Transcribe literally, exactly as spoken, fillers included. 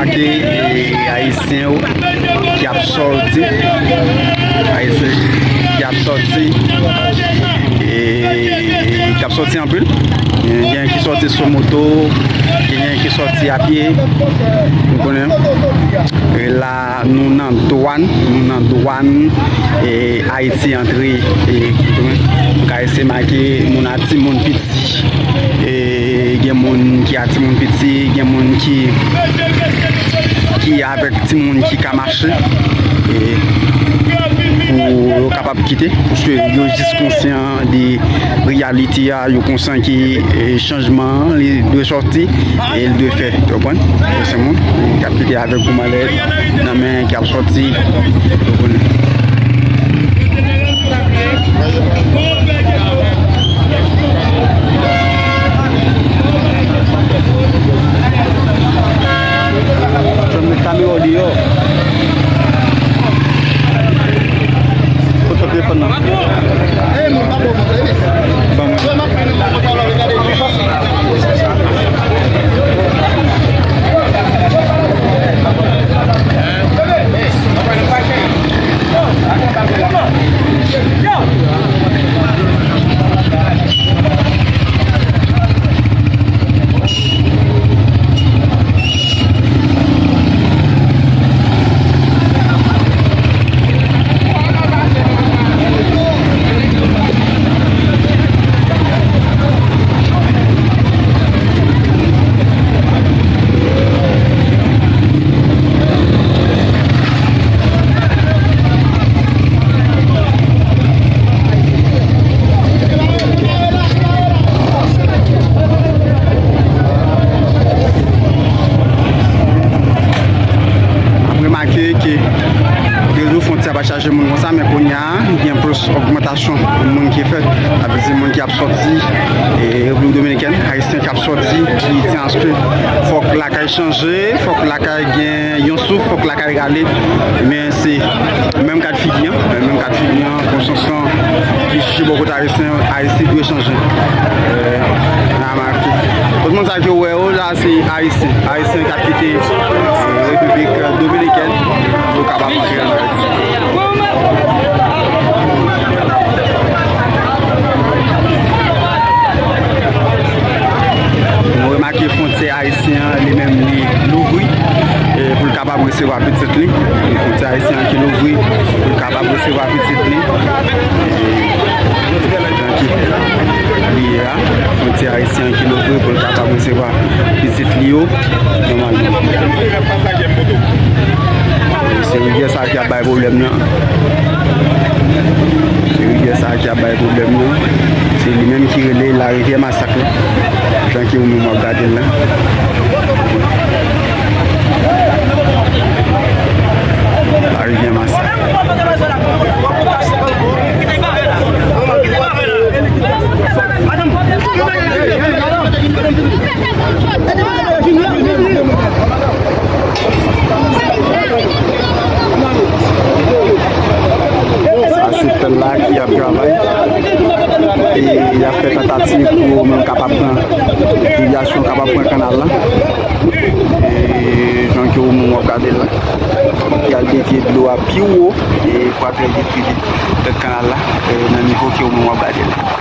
Ke, e, Ayisyen yo ki ap sòti, Ayisyen ki ap sòti, e, ki ap sòti anpil. Gen, gen ki sòti sou moto, gen ki sòti a pye. Ou konnen, e, la, nou nan dwàn, nou nan dwàn, e, Ayiti antre, e, nou ka eseye make moun a timoun piti. E, gen moun ki a timoun piti, gen moun ki, ki avèk timoun ki ka mache, e, pou yo kapab kite, paske yo jis konsyan de reyalite a, yo konsyan ke, e, chanjman an, li dwe sòti, e li dwe fèt, ou konprann? Se moun ki ap kite avèk gwo malèt nan men, ki ap sòti, ou konnen. Fèm met kamera w deyò. Foto telefòn nan. Ban mwen. M remake ke de jou fwontyè a pa chaje moun konsa, men kounye a, gen plis ogmantasyon moun ki fèt. Sa vle di moun ki ap sòti, e, Repiblik Dominikèn, Ayisyen k ap sòti, ki di aske fòk lakay chanje, fòk lakay gen yon souf, fòk lakay rale. Men se menm kad figi an, menm kad figi an, konsyans lan ki jije bò kote Ayisyen, Ayiti dwe chanje. E, n a remake. Tout moun sa ke w wè yo la, se Ayisyen. Ayisyen k ap kite, e, Repiblik Dominikèn pou kapab antre ann Ayiti. Nou remake fwontyè ayisyen an, li menm, li louvri, e, pou l kapab resevwa pitit li. Fwontyè ayisyen an ki louvri pou l kapab resevwa pitit li. E, jan ki li ye a, fwontyè ayisyen an ki louvri pou l kapab resevwa pitit li yo nòmalman. Se rivyè sa ki ap bay pwoblèm nan. Se rivyè sa ki ap bay pwoblèm nan. Se li menm ki rele larivyè Masak la. Jan ke ou menm w ap gade l la. Larivyè Masak. Sa se pèl la ki ap travay. E y ap fè tantativ pou menm kapab pran, popilasyon kapab pran kanal la. E jan ke ou menm w ap gade l la. Y al devye dlo a pi wo, e pou al devye tèt kanal la, e nan nivo ke ou menm w ap gade l la.